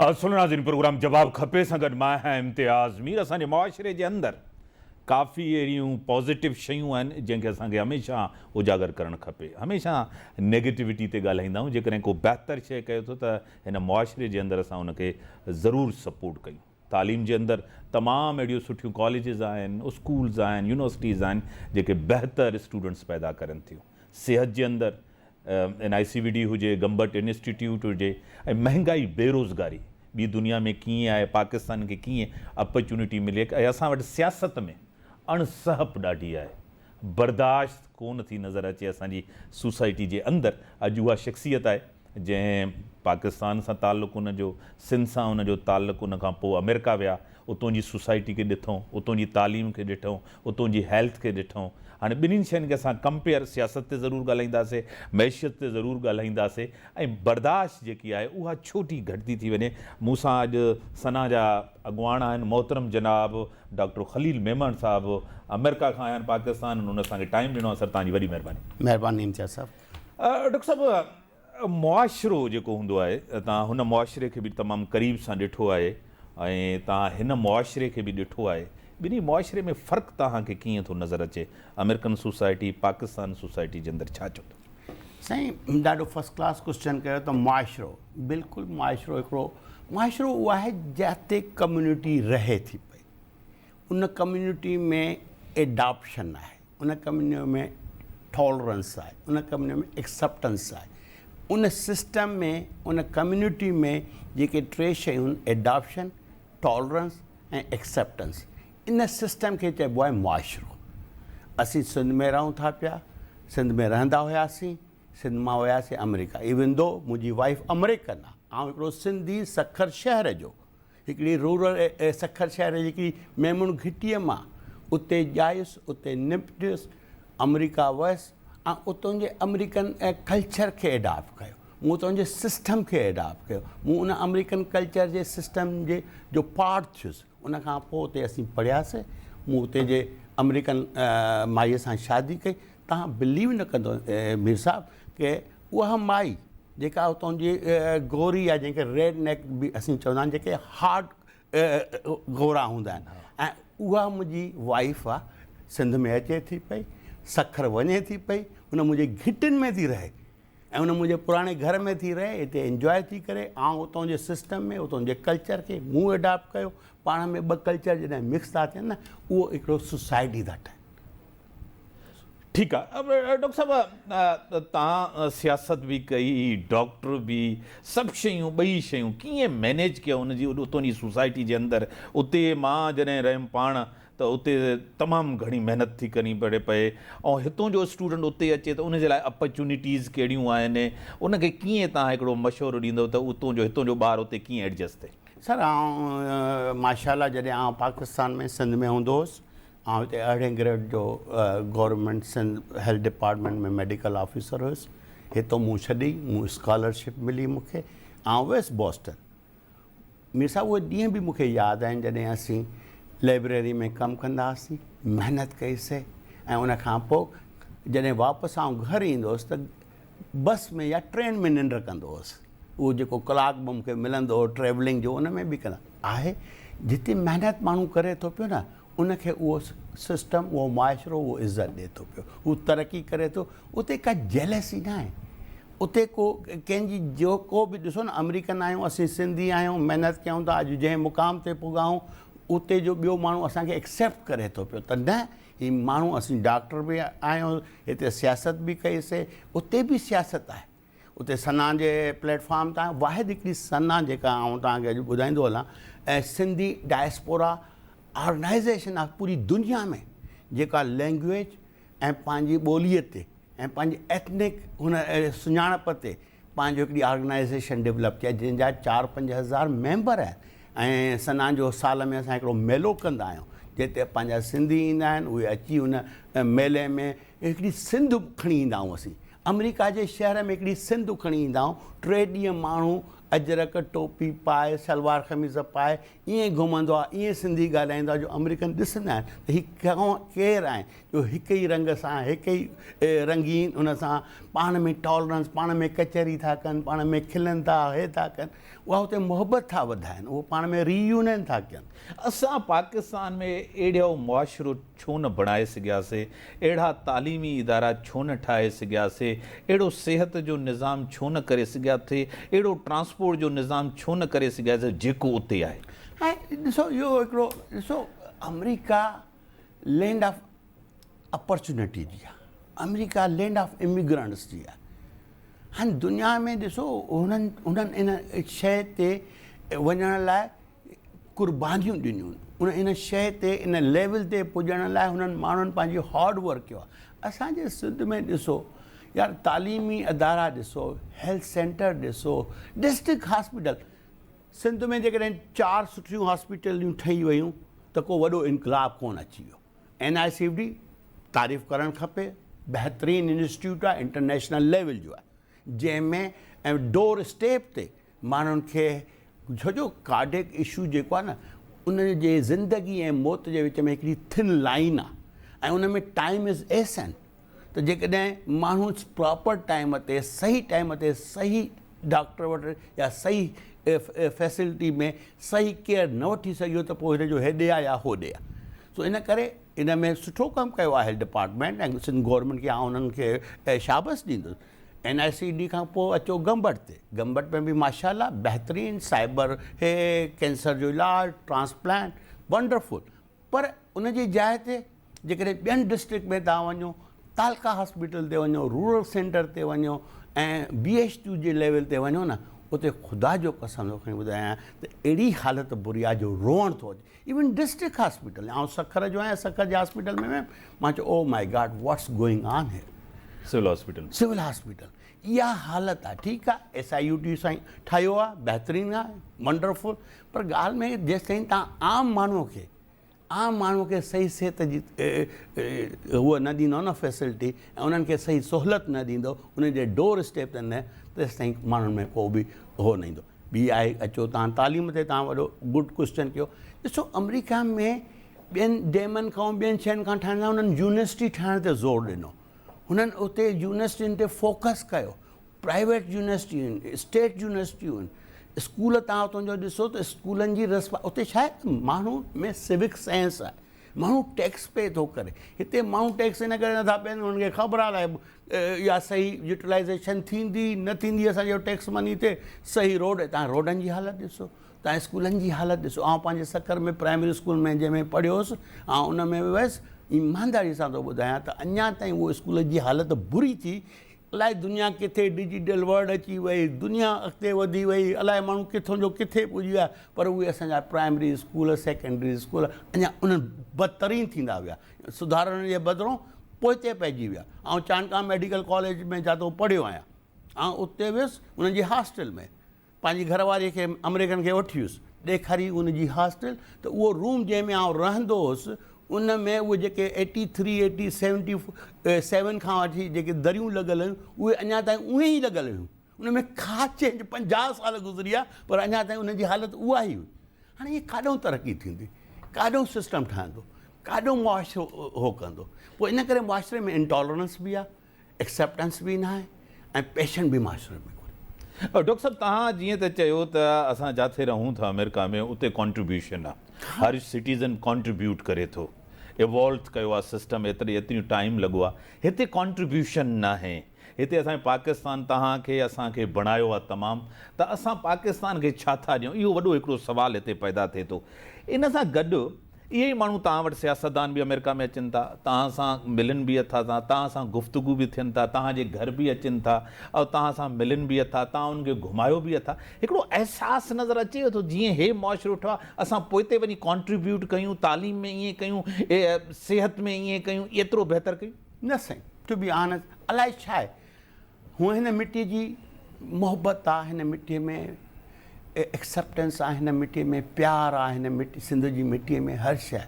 اصل ناظرين پروگرام جواب کپي سان گڏ مان آهيان امتياز مير اسان جي معاشري جي اندر ڪافي اهڙيون پازيٽو شيون آهن جنهن کي اسان کي هميشه اجاگر ڪرڻ کپي هميشه نيگيٽوٽي تي ڳالهائيندا آهيون جيڪڏهن ڪو بهتر شيء ڪيو ٿو ته هن معاشري جي اندر اسان ان کي ضرور سپورٽ ڪيون تعليم جي اندر تمام اهڙيون سٺيون ڪاليجز آهن اسڪولز آهن يونيورسٽيز آهن جيڪي بهتر اسٽوڊنٽس پيدا ڪرن ٿيون صحت جي اندر اين آء سي وي ڊي هجي، گمبٽ انسٽيٽيوٽ هجي ۽ مهنگائي بيروزگاري ٻي دنيا ۾ ڪيئن آهي پاڪستان کي ڪيئن اپرچونٽي ملي ۽ اسان وٽ سياست ۾ اڻ سهپ ڏاڍي آهي برداشت ڪونه ٿي نظر اچي اسان جي سوسائٽي جي اندر اڄ اها شخصيت آهي جنهن پاڪستان سان تعلق ان جو سنڌ سان ان جو تعلق ان کان پوء آمريڪا ويا اتون جي سوسائٽي کي ڏٺئون اتون جي تعليم کي ڏٺئون اتون جي هيلٿ کي ڏٺئون هاڻي ٻنهين شين کي اسان ڪمپيئر سياست تي ضرور ڳالهائينداسي معيشت تي ضرور ڳالهائينداسي ۽ برداشت جيڪي آهي اها ڇو ٿي گهٽجي ٿي وڃي مون سان اڄ سنا جا اڳواڻ آهن محترم جناب ڊاڪٽر خليل ميمڻ صاحب آمريڪا کان آيا آهن پاڪستان ان اسان کي ٽائيم ڏنو آهي سر توهان جي وڏي مهرباني. مهرباني امتياز صاحب. ڊاڪٽر صاحب معاشرو جيڪو هوندو آهي توهان هن معاشري کي به تمام قريب سان ڏٺو آهي ۽ توهان هن معاشري کي به ڏٺو آهي ٻنهي معاشري ۾ فرق توهان کي ڪيئن ٿو نظر اچي آمريڪن سوسائٽي پاڪستان سوسائٽي جي اندر ڇا چوندو؟ سائين ڏاڍو فرسٽ ڪلاس ڪوسچن ڪيو ته معاشرو بلڪل معاشرو هڪڙو معاشرو اهو آهي جتي ڪميونٽي رهي ٿي پئي ان ڪميونٽي ۾ ايڊاپشن آهي ان ڪميونٽي ۾ ٽالرنس آهي ان ڪميونٽي ۾ ايڪسپٽنس آهي ان سسٽم ۾ ان ڪميونٽي ۾ جيڪي ٽي شيون ايڊاپشن ٽالرنس ۽ ايڪسپٽنس ان سسٽم کي چئبو آهي معاشرو اسين سنڌ ۾ رهون ٿا پيا سنڌ ۾ رهندا هياسين سنڌ مان وياسين آمريڪا ايون دو منهنجي وائيف آمريڪن آهي آئون هڪڙو سنڌي سکر شهر جو هڪڙي رورل سکر شهر جي هڪڙي ميمڻ گهٽيء مان اتي ڄايس، اتي نپٽيس، آمريڪا ويس ۽ اتان جي آمريڪن ڪلچر کي ايڊاپٽ ڪيو. مون اتان جي سسٽم کي ايڊاپٽ ڪيو. مون ان آمريڪن ڪلچر جي سسٽم جي جو پارٽ ٿيس. ان کان پوء اتي اسين پڙهياسين. مون اتي جي آمريڪن مائيء سان شادي ڪئي. توهان بليو نه ڪندو مير صاحب ڪي اها مائي جيڪا اتان جي گوري آهي جنهن کي ريڊ نيڪ به اسين چوندا آهيون جيڪي هارڊ گورا هوندا آهن ۽ اها منهنجي وائيف آهي سنڌ ۾ اچي ٿي پئي سکر وڃي ٿي پئي ان منهنجي گهٽين ۾ ٿي رهي ۽ ان منهنجي پراڻي گهر ۾ ٿي رهي هتي انجواء ٿي ڪري آئون اتان جي سسٽم ۾ اتان جي ڪلچر کي مون اڊاپٽ ڪيو پاڻ ۾ ٻه ڪلچر جڏهن مڪس ٿا ٿين نه اهو هڪڙو سوسائٽي ٿا ٺاهن ٺيڪ آ ڊاڪٽر صاحب تان سياست به ڪئي ڊاڪٽر به سڀ شيون ٻئي شيون ڪيئن مينيج ڪيو ان جي اتون جي سوسائٽي جي اندر اتي مان جڏهن رهيم پاڻ ته اتي تمام گهڻي محنت ٿي ڪرڻي پڙي پئي ۽ هتون جو اسٽوڊنٽ اتي اچي ته ان جي لاء اپرچونيٽيز ڪهڙيون آهن ان کي ڪيئن تان هڪڙو مشورو ڏيندو ته اتون جو هتون جو ٻار اتي ڪيئن ايڊجسٽ ٿئي. سر آئون ماشاءالله جڏهن آئون پاڪستان ۾ سنڌ ۾ هوندو هوس آئون هتي ارڙهين گريڊ جو government Sindh health department ۾ medical officer هيس. هتو مون ڇڏي، مون اسڪالرشپ ملي مون کي، آئون ويس بوسٽن. مير صاحب اهي ڏينهن به مون کي ياد آهن جڏهن اسين لئبريري ۾ ڪم ڪندا هئاسين، محنت ڪئي سي ۽ ان کان پوء جڏهن واپس آئون گهر ايندو هوس ته بس ۾ يا ٽرين ۾ ننڊ ڪندو هوس. اهو جيڪو ڪلاڪ به مون کي ملندو هو ٽريولنگ جو ان ۾ به ڪندا آهي. جتي محنت ماڻهو ڪري ٿو پيو نه ان کي اهو سسٽم اهو معاشرو اهو عزت ڏي ٿو پيو هو ترقي ڪري ٿو اتي ڪا جيلسي نه آهي اتي ڪو ڪنهن جي جو ڪو به ڏسو نه آمريڪن آهيون اسين سنڌي آهيون محنت ڪيون ٿا اڄ جنهن مقام تي پڳا آهيون اتي جو ٻيو ماڻهو اسان کي ايڪسيپٽ ڪري ٿو پيو ته نه هي ماڻهو اسين ڊاڪٽر به آهيون هتي سياست به ڪئي سي اتي به سياست آهي اتي سنا جي پليٽ فارم تان واحد هڪڙي سنا جيڪا آئون توهان کي اڄ ٻڌائيندو هلان ۽ سنڌي ڊائسپورا آرگنائيزيشن آ پوري دنيا ۾ جيڪا لينگويج ۽ پنهنجي ٻوليء تي ۽ پنهنجي ايٿنڪ هن سڃاڻپ تي پنهنجو هڪڙي آرگنائيزيشن ڊولپ ٿي آهي جنهن جا چار 5000 ميمبر آهن ۽ سنا جو سال ۾ اسان هڪڙو ميلو ڪندا آهيون جتي پنهنجا سنڌي ايندا آهن اهي اچي ان ميلي ۾ هڪڙي سنڌ کڻي ايندا آهيون اسين آمريڪا جي شهر ۾ هڪڙي سنڌ کڻي ايندا آهيون ٽي ڏينهن ماڻهو اجرڪ ٽوپي پائي شلوار قميص پائي ائين گهمندو آهي ائين سنڌي ڳالهائيندو آهي جو آمريڪن ڏسندا آهن ته هي ڪير آهن جو هڪ ئي رنگ سان هڪ ئي رنگين ان سان پاڻ ۾ ٽالرنس پاڻ ۾ ڪچهري ٿا ڪن پاڻ ۾ کلن ٿا هي ٿا ڪن اها اتي محبت ٿا وڌائن اهو پاڻ ۾ ري يونين ٿا ڪن. اسان پاڪستان ۾ اهڙو معاشرو ڇو نه بڻائي سگهياسي، اهڙا تعليمي ادارا ڇو نه ٺاهي سگهياسي، اهڙو صحت جو نظام ڇو نه ڪري سگهياسي، اهڙو ٽرانسپورٽ جو نظام ڇو نه ڪري سگهياسي جيڪو اتي آهي. ۽ ڏسو اهو هڪڙو ڏسو آمريڪا لينڊ آف اپرچونٽي جي آهي، آمريڪا لينڊ آف اميگرنٽس جي آهي. هاڻي دنيا ۾ ڏسو هنن هنن ان شيء تي وڃڻ لاء قربانيون ڏنيون ان ان شيء تي ان ليول تي پڄڻ لاء هنن ماڻهن پنهنجي هارڊ ورڪ ڪيو آهي. اسان جي سنڌ ۾ ڏسو يار تعليمي ادارا ڏسو، هيلٿ سينٽر ڏسو، ڊسٽرڪٽ هاسپيٽل سنڌ ۾ جيڪڏهن چار سٺيون هاسپيٽلون ٺهي ويون ته ڪو وڏو انقلاب ڪونه اچي ويو. اين آء سي ڊي تعريف ڪرڻ کپي بهترين انسٽيٽيوٽ آهي انٽرنيشنل ليول جو آهي جنهن ۾ ۽ ڊور اسٽيپ تي ماڻهن کي ڇو جو ڪارڊيڪ اشو جيڪو آهي نه ان جي زندگي ۽ موت جي وچ ۾ هڪڙي ٿن لائن آهي ۽ ان ۾ ٽائيم از ايسنٽ ته جيڪڏهن ماڻهو پراپر ٽائيم تي صحيح ٽائيم تي صحيح ڊاڪٽر وٽ يا صحيح فيسلٽي ۾ صحيح ڪيئر نه وٺي سگهيو ته پوء هن جو هيڏي آ يا هوڏي آ سو ان ڪري ان ۾ سٺو ڪم ڪيو آهي هيلٿ ڊپارٽمينٽ ۽ سنڌ گورنمينٽ کي آئون انهن کي شابس ڏيندس اين آء سي ڊي کان پوء اچو گمبٽ تي گمبٽ ۾ به ماشاء الله بهترين سائبر هي ڪينسر جو علاج ٽرانسپلانٽ ونڊرفل پر ان جي جاء تي جيڪڏهن ٻين ڊسٽرڪٽ ۾ توهان وڃو تعلقه هاسپيٽل تي وڃو رورل سينٽر تي وڃو ۽ بي ايڇ ٽو جي ليول تي وڃو نه اتي خدا جو قسم ٿو کڻي ٻڌايان ته اهڙي حالت بري آهي جو روئڻ ٿو اچي ايون ڊسٽرڪٽ هاسپيٽل آئون سکر جو آهيان سکر جي هاسپيٽل ۾ ويم مان چيو oh my God what's going on here civil hospital civil hospital اها حالت آهي ٺيڪ آهي ايس I U ٽي سائين ٺاهيو آهي بهترين آهي ونڊرفل پر ڳالهه ۾ جيستائين تان عام ماڻهو کي عام ماڻهو کي صحيح صحت جي هوء نه ڏيندو نه فيسلٽي ۽ انهن کي صحيح سهولت نه ڏيندو انهن جي ڊور اسٽيپ تي نه تيستائين ماڻهن ۾ ڪو به هو نه ايندو ٻي آهي اچو تان تعليم تي تان وڏو گڊ ڪوشچن ڪيو ڏسو آمريڪا ۾ ٻين ڊيمن کان ٻين شين کان ٺاهڻ انهن يونيورسٽي ٺاهڻ تي زور ڏنو هنن اتي يونيورسٽين تي فوڪس ڪيو پرائيويٽ يونيورسٽيون آهن، اسٽيٽ يونيورسٽيون آهن، اسڪول توهان اتان جو ڏسو ته اسڪولن جي رسپا اتي ڇا آهي ته ماڻهو ۾ سوڪ سينس آهي، ماڻهو ٽيڪس پي ٿو ڪري، هتي ماڻهو ٽيڪس ان ڪري نٿا پين انهن کي خبر آهي الائي اها صحيح يوٽيلائيزيشن ٿيندي نه ٿيندي اسان جو ٽيڪس مني تي صحيح روڊ توهان روڊن جي حالت ڏسو توهان اسڪولن جي حالت ڏسو آئون پنهنجي سکر ۾ پرائمري اسڪول ۾ جنهن ۾ پڙهيو هوس آئون ان ۾ ويس ايمانداري سان ٿو ٻڌايان ته اڃا تائين اهو اسڪول جي حالت بري ٿي الائي دنيا ڪٿي ڊجيٽل ورلڊ اچي وئي، دنيا اڳتي وڌي وئي، الائي ماڻهو ڪٿون جو ڪٿي پڄي ويا پر اهي اسان جا پرائمري اسڪول، سيڪنڊري اسڪول اڃا انهن بدترين ٿيندا ويا، سڌارڻ جي بدران پوئتي پئجي ويا. آئون چانڊڪا ميڊيڪل ڪاليج ۾ جاتو پڙهيو آهيان، آئون اتي ويس انهن جي هاسٽل ۾، پنهنجي گهر واريء کي آمريڪن کي وٺي ويس، ڏيکاري ان جي هاسٽل ته اهو روم جنهن ۾ آئون رهندو هوس ان ۾ اهي جيڪي eighty three, eighty seventy seven کان وٺي جيڪي دريون لڳل هيون اهي اڃا تائين اهي ئي لڳل هيون، ان ۾ ڪا چينج 50 سال گذري ويا پر اڃا تائين انهن جي حالت اها ئي هئي. هاڻي ائين ڪاڏهون ترقي ٿيندي، ڪاڏهون سسٽم ٺهندو، ڪاڏهون معاشرو هو ڪندو. پوء ان ڪري معاشري ۾ انٽالرنس به آهي. ايڪسيپٽنس به ناهي ۽ پيشن به معاشري ۾ ڪونهي. ڊاڪٽر صاحب توهان جيئن ته چيو ته اسان جاٿي رهون ٿا آمريڪا ۾ اتي ڪانٽريبيوشن آ هر سٽيزن ڪانٽريبيوٽ ڪري ٿو ايوالو ڪيو آ سسٽم ايتري ايتريون ٽائيم لڳو آ هتي ڪانٽريبيوشن ناهي هتي اسان جي پاڪستان توهان کي اسان کي بڻايو آ تمام ته اسان پاڪستان کي ڇا ٿا ڏيون اهو وڏو هڪڙو سوال هتي پيدا ٿئي ٿو ان سان گڏ اهي ئي ماڻهو توهان وٽ سياستدان به آمريڪا ۾ اچن ٿا، توهان سان ملن به اٿا ٿا، توهان سان گفتگو به ٿين ٿا، توهان جي گهر به اچن ٿا ۽ توهان سان ملن به اٿا، توهان انهن کي گهمايو به اٿا. هڪڙو احساس نظر اچي ٿو جيئن هي معاشرو ٺهيو آهي، اسان پوئتي وڃي ڪانٽريبيوٽ ڪيون، تعليم ۾ ائين ڪيون، صحت ۾ ائين ڪيون، ايترو بهتر ڪيون. نه سائين ٽو بي آنسٽ الائي ڇا آهي هونء هن مٽيء جي محبت آ، هن مٽيء ۾ ايڪسيپٽنس آ، هن مٽيء ۾ پيار آ، هن مٽي سنڌ جي مٽيء ۾ هر شيء آ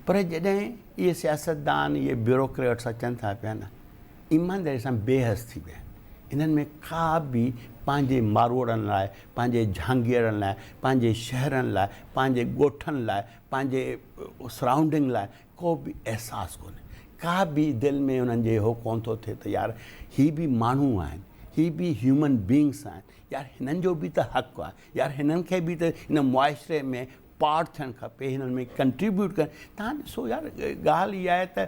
پر جڏهن اهي سياستدان اهي بيوروڪريٽس اچن ٿا پيا نه ايمانداري سان بي حس ٿي ويا آهن. انهن ۾ ڪا به پنهنجي ماروئڙن لاء، پنهنجي جهانگيئڙن لاء، پنهنجي شهرن لاء، پنهنجي ڳوٺن لاء، پنهنجي سرائونڊنگ لاء ڪو به احساس ڪونهي. ڪا به دل ۾ انهن جي اهو ڪونه ٿو ٿئي ته يار هي به ماڻهو آهن، هي به هيومن بينگس آهن، يار هنن جو به ته حق آهي، يار هنن کي به ته هن معاشري ۾ پارٽ ٿيڻ کپي، هنن ۾ ڪنٽريبيوٽ ڪرڻ. تهان ڏسو يار ڳالهه اها آهي ته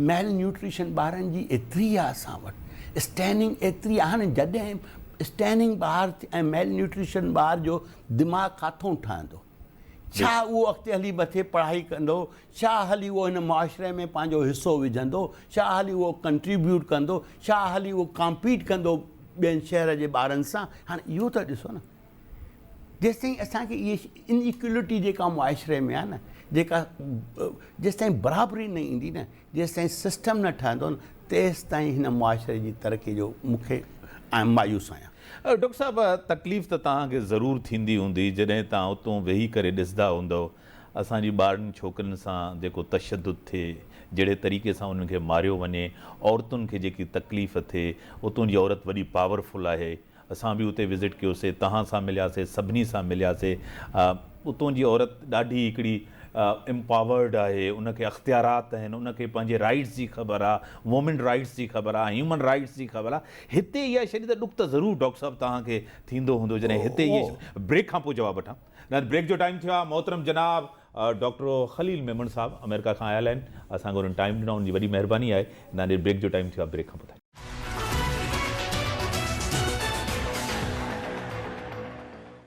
ميل نيوٽريشن ٻارن جي ايتري آهي اسان وٽ، اسٽيننگ ايتري آهي، هاڻي جڏهن اسٽيننگ ٻار ۽ ميل نيوٽريشن ٻار جو دماغ ڪاٿون ٺهندو؟ ڇا اهو اڳتي هلي مٿي پڙهائي ڪندو؟ ڇا هلي اهو هن معاشري ۾ پنهنجو حصو وجهندو؟ ڇا هلي اهو ڪنٽريبيوٽ ڪندو؟ ڇا هلي اهو ڪامپيٽ ڪندو ٻين شهر جي ٻارن سان؟ هاڻي اهو ته ڏسو نه. جيستائين اسان کي اهي ان ايڪولٽي جيڪا معاشري ۾ آهي نه، جيڪا جيستائين برابري نه ايندي نه، جيستائين سسٽم نه ٺهندو نه، تيستائين هن معاشري جي ترقي جو مون کي آء مايوس آهيان. ڊاڪٽر صاحب تڪليف ته توهان کي ضرور ٿيندي هوندي جڏهن توهان اتون ويهي ڪري ڏسندا هوندؤ اسان جي ٻارڙين ڇوڪرين سان جيڪو تشدد ٿئي جهڙي طريقي سان انهن کي ماريو وڃي عورتن کي جيڪي تڪليف ٿئي اتون جي عورت وڏي پاورفل آهي اسان به اتي وزٽ ڪيوسي توهان سان ملياسي سڀني سان ملياسي اتون جي عورت ڏاڍي هڪڙي امپاورڊ آهي ان کي اختيارات آهن ان کي پنهنجي رائيٽس جي خبر آ وومين رائيٽس جي خبر آ هيومن رائيٽس جي خبر آ هتي اها شيء ته ڏک ته ضرور ڊاڪٽر صاحب توهان کي ٿيندو هوندو جڏهن هتي اهي بريڪ کان پوء جواب وٺان نه بريڪ جو ٽائيم ٿيو آ محترم جناب ڊاڪٽر خليل ميمڻ صاحب آمريڪا کان آيل آهن اسان کي انهن ٽائيم ڏنو ان جي وڏي مهرباني آهي نه بريڪ جو ٽائيم ٿيو آ بريڪ کان پوء.